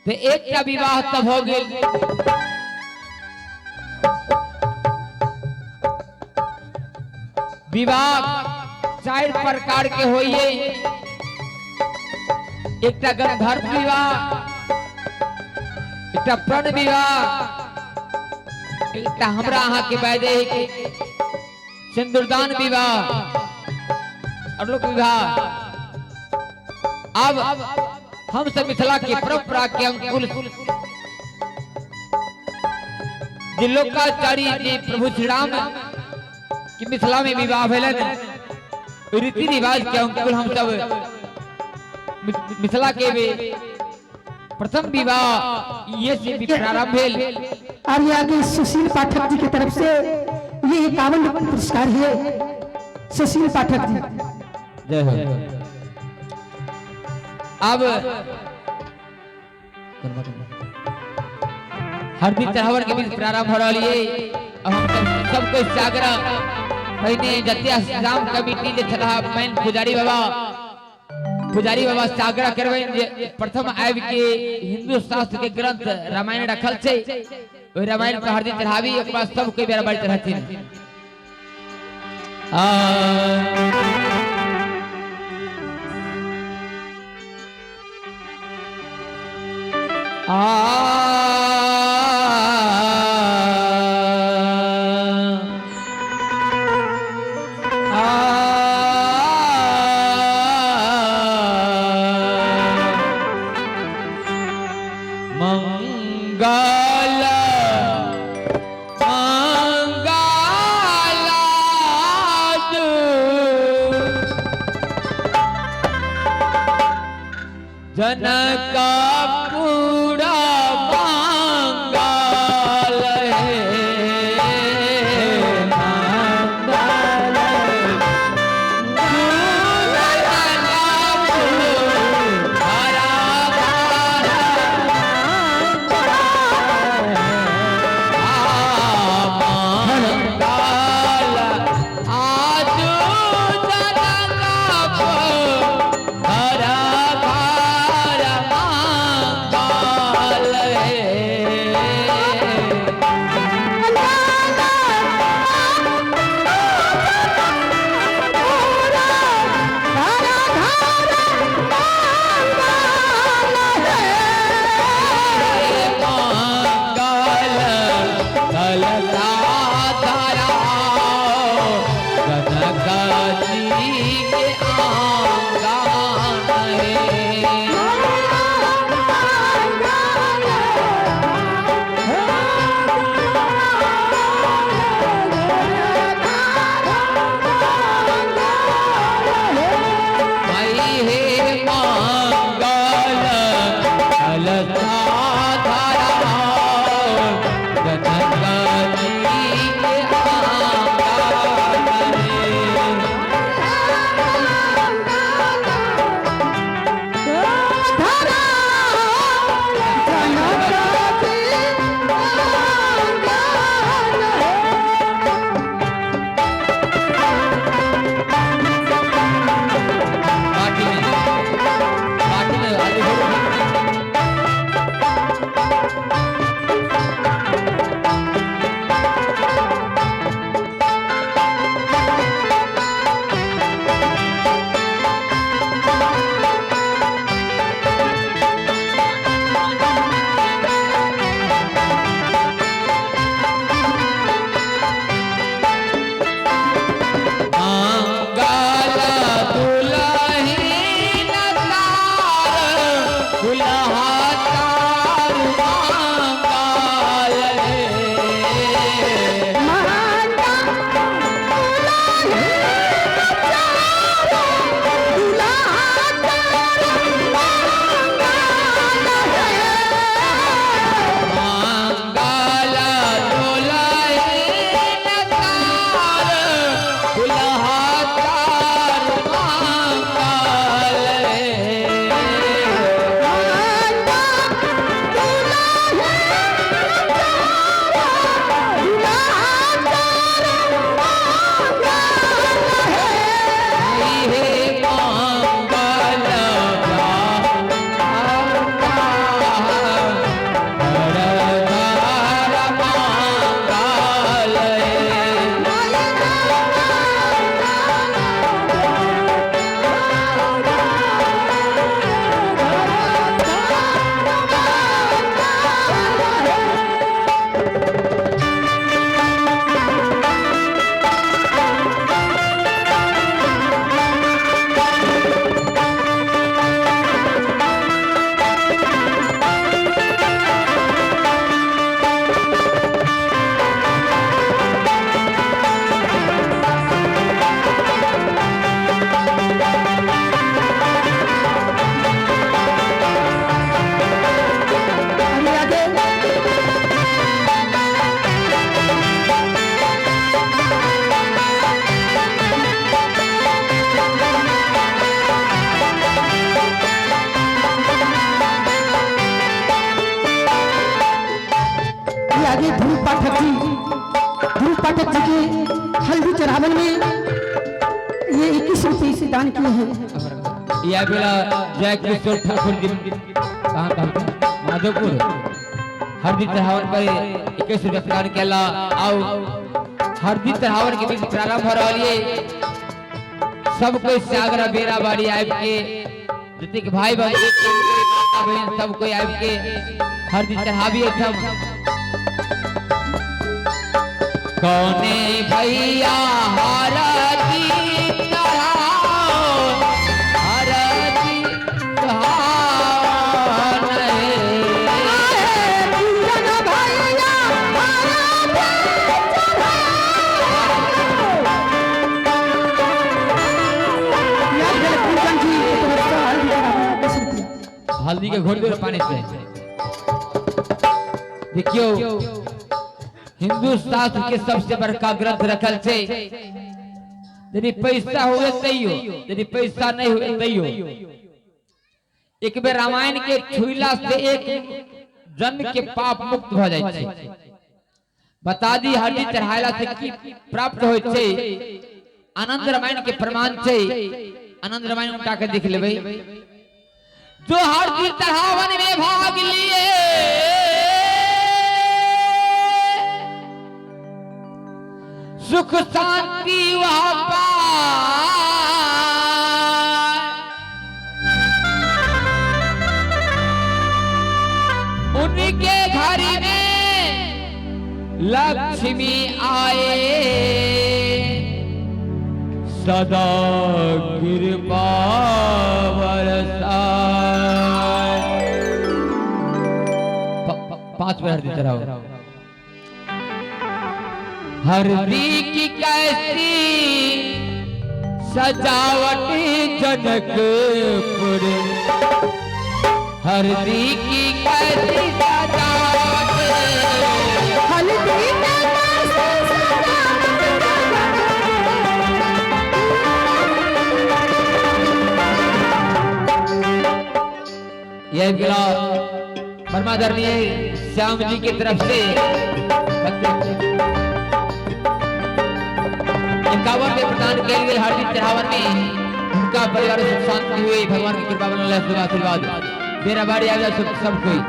तऽ एकटा विवाह तऽ भऽ गेल। विवाह चारि प्रकार के होइए। एकटा गंधर्व विवाह, एकटा प्रण विवाह, एकटा हमरा अहाँ के वैदेही के सिंदूरदान विवाह और लोक विवाह। अब हम सब मिथिला के परंपरा के अंकुल जे लोकाचारी जी प्रभु श्री राम कि मिथिला में विवाह भेलन, रीति रिवाज के अंकुल हम सब मिथिला के भी प्रथम विवाह ये से भी प्रारंभ भेल। और ये आगे सुशील पाठक जी की तरफ से ये 51 पुरस्कार है। सुशील पाठक जी जय हो। अब हरदी चढ़ावन के बीच प्रारंभ हो रहा है। अब हम सब सबको जागरण पहिने जतिया श्याम कमिटी जे छलाह मेन पुजारी बाबा, पुजारी बाबा से आग्रह करबनि जे प्रथम आबि के हिंदू शास्त्र के ग्रंथ रामायण रखल छै, ओहि रामायण पर हरदी चढ़ाबी, ओकर बाद सब कोई बेरा बढ़ैत रहथिन। आ आ मंगल मंगलाज जनक पूरा मंगल हे मंगल आगे ध्रुव पाठक जी, ध्रुव पाठक जी के हल्दी चढ़ावन में ये 21 रुपये से दान किए हैं। यह बेला जय किशोर ठाकुर जी, कहाँ कहाँ? माधोपुर। हरदी चढ़ावन पर 21 रुपया प्रदान केला। आओ, हरदी चढ़ावन के बीच प्रारंभ हो रहल ये। सब कोई सागर बेरा बाड़ी आबि के, जतेक भाई बहन, माता बहन, सब कोई आबि के हरदी चढ़ाबी एहिठाम। कौने भैया हरदी चढ़ाओ, हरदी चढ़ाओ नहीं। पूजन भैया हरदी चढ़ाओ। याद भेल पूजन जी के तरफ से हल्दी चढ़ावन 10 रुपया। हल्दी के घोर दो पानी से। देखियो, हिंदू शास्त्र के सबसे बड़का ग्रंथ रखल छै। यदि पैसा हुए तैयो, यदि पैसा नहीं हुए तैयो, एक बेर रामायण के छुइला से एक जन्म के पाप मुक्त भ जाइ छै। बता दी, हड्डी चढ़ायला से की प्राप्त होइ छै? आनंद रामायण के प्रमाण छै। आनंद रामायण उठा के देख लेबै। जो हरदी चढ़ावन में भाग लिए, सुख शांति वह पाए। उनके घर में लक्ष्मी आए, सदा कृपा बरसाए। 5 बार हरदी चढ़ाओ। हरदी की कैसी सजावट जनकपुर, हरदी की कैसी सजावट। हल्दी के कैसी सजावट जनकपुर। यह गिला परमादरणीय श्याम जी की तरफ से 51 में प्रदान किया गया हरदी चढ़ावन में उनका परिवार सुख शांति हुई, भगवान की कृपा बनल रहे, आशीर्वाद। मेरा बारी आ जाए सब सब कोई।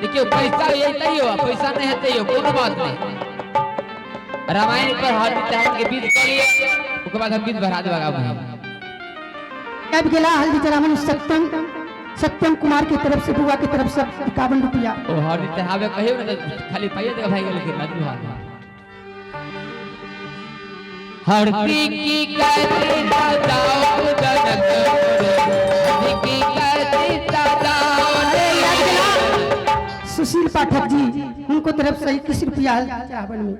देखियो, पैसा ये तैयो, पैसा नहीं है तैयो कोनो बात नहीं। रामायण पर हरदी चढ़ावन के बीच कर लिए, ओकर बाद हम बीच बढ़ा देब आगाँ में। अब गेला हल्दी चढ़ावन सत्यम, सत्यम कुमार की तरफ से, बुआ की तरफ से 51 रुपया। ओ हरदी चढ़ावे कहियो ना त खाली पाइए देगा भाई गेल के मजबूर। हरदी की कैसी सजावट जनकपुर, हरदी की कैसी सजावट। सुशील पाठक जी, उनको तरफ से 21 रुपया हल्दी चढ़ावन में।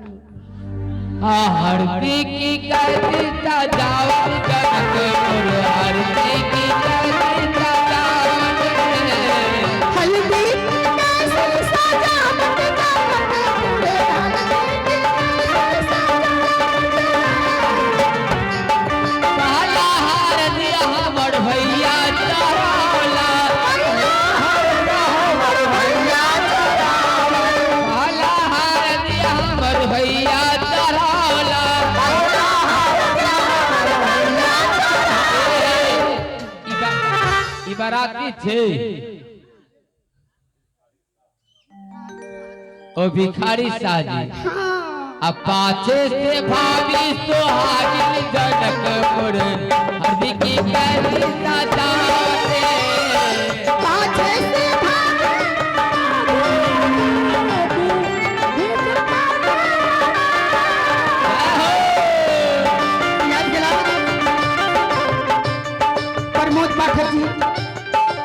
हाँ, हरदी की कैसी सजावट जनकपुर, हरदी की कैसी सजावट। हल्दी कैसी सजावट जनकपुर, हल्दी की कैसी सजावट। पहला हरदी हमर भैया चढ़ौला, पहला हरदी हमर भैया चढ़ौला। ई बाराती छै, ओ भिखारी साजी। आ पाछे से भाभी सुहागिन जनकपुर, हरदी की कैसी सजावट। पाछे से भाभी याद दिला प्रमोद पाठक जी,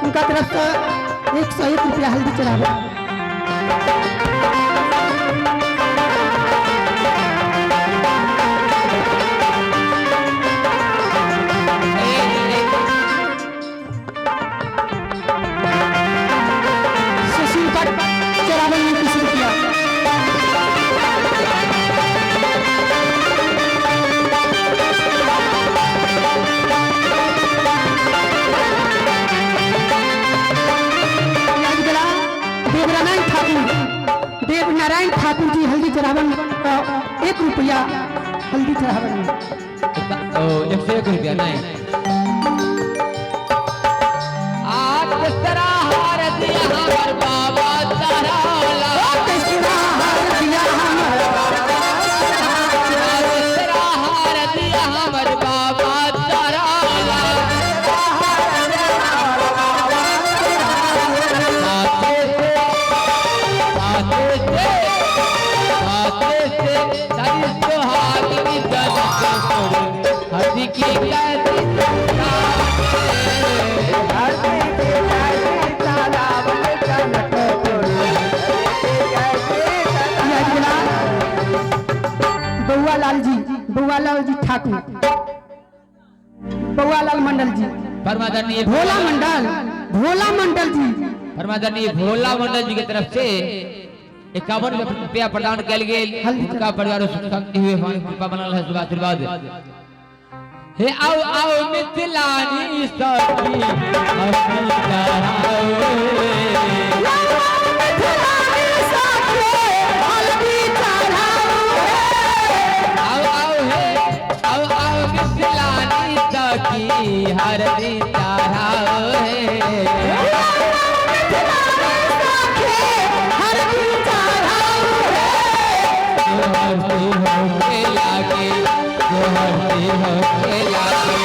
उनका तरफ से 101 रुपया हल्दी चढ़ावा। सुशील पाठक चढ़ावन में 20 रुपया। याद दिला देवरानंद ठाकुर, नारायण ठाकुर जी हल्दी चढ़ावन का 1 रुपया हल्दी चढ़ावन में। ओ 101 रुपया नहीं। आज तेसरा हार दिया हमर बाबा चढ़ावला। तेसरा हार दिया हमर तेसरा हार दिया हमर बाबा चढ़ावला। माथे से माथे से माथे से सारी सुहागिनी जनकपुर हंसी की कैसी ये अगला बउआ लाल जी, बउआ लाल जी ठाकुर, बउआ लाल मंडल जी, परमादरणीय भोला मंडल, भोला मंडल जी। परमादरणीय भोला मंडल जी के तरफ से 51 रुपया प्रदान कयल गेल। हुनका परिवार सुख शांति हुए, भगवान कृपा बनल है, शुभ आशीर्वाद हे। आओ आओ मिथिलानी सखी हल्दी चढ़ाओ। हल्दी चढ़ाओ। आओ आओ हे आओ आओ मिथिलानी सखी हरदी चढ़ाओ हे। हल्दी चढ़ाओ। हरदी होके लागे, हरदी होके लागे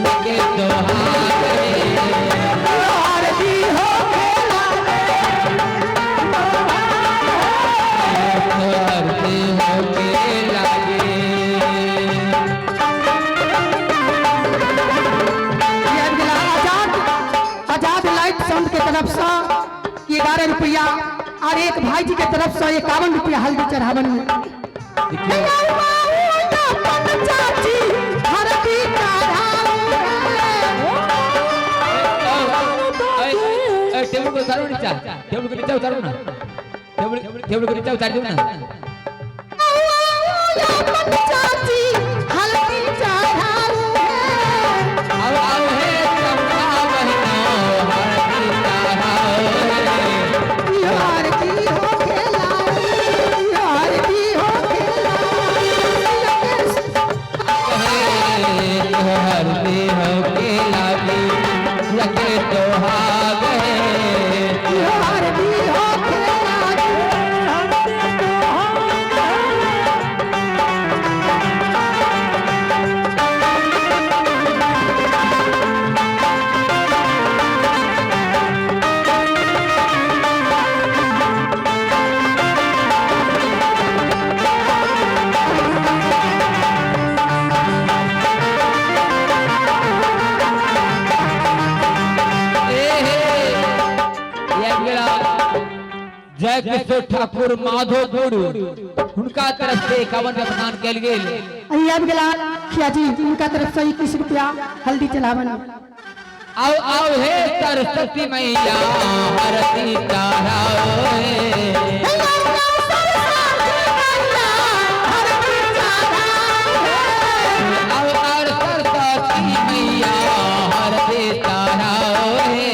लगे तोहार रे। हल्दी हो हरदी होके लागे। ये अगला आजाद आजाद लाइट साउंड के तरफ से 11 रुपया और एक भाई जी के तरफ से 51 रुपया हल्दी चढ़ावन में। देखियो चाची हरदी चढ़ाओ। ए, टेबल को उतारो नीचा, टेबल को नीचा उतारो ना, टेबल टेबल को नीचा उतार दो ना। चाची हल्दी चढ़ाओ। आओ आओ हे चंपा बहनों हरदी चढ़ाओ। हरदी हो खेला, हरदी हो खेला। हे हरदी होके लागे लगे तोहाग हे। हरदी हो खेला। ए हे ये अगला जय किशोर ठाकुर माधोपुर, हुनका तरफ से 51 रुपया प्रदान कयल गेल। अब गेला खिया जी, उनका तरफ से 21 रुपया हल्दी चढ़ावन। आओ आओ हे सरस्वती मैया हरती चढ़ाओ हे। आओ आओ सरस्वती मैया हरती चढ़ाओ हे।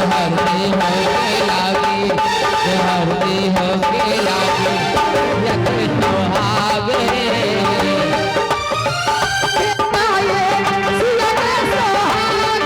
हरती होके लागे, हरती होके लागे यके सुहाग रे। सिया के सोहाग।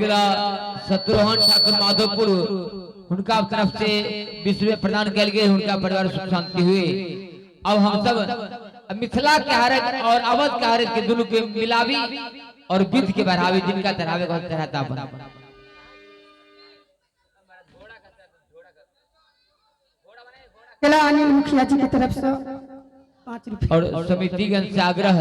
गेला शत्रुघ्न ठाकुर माधोपुर, हुनका तरफ से 20 रुपया प्रदान कयल गेल, हुनका परिवार सुख शांति हुए। अब हम सब मिथिला के हरज और अवध के हरज के दोनों के मिलावी और विध के बढ़ावी, जिनका चढ़ावे को चढ़ाता अपन। गेला अनिल मुखिया जी के तरफ से 5 रुपया। और समितिगण से आग्रह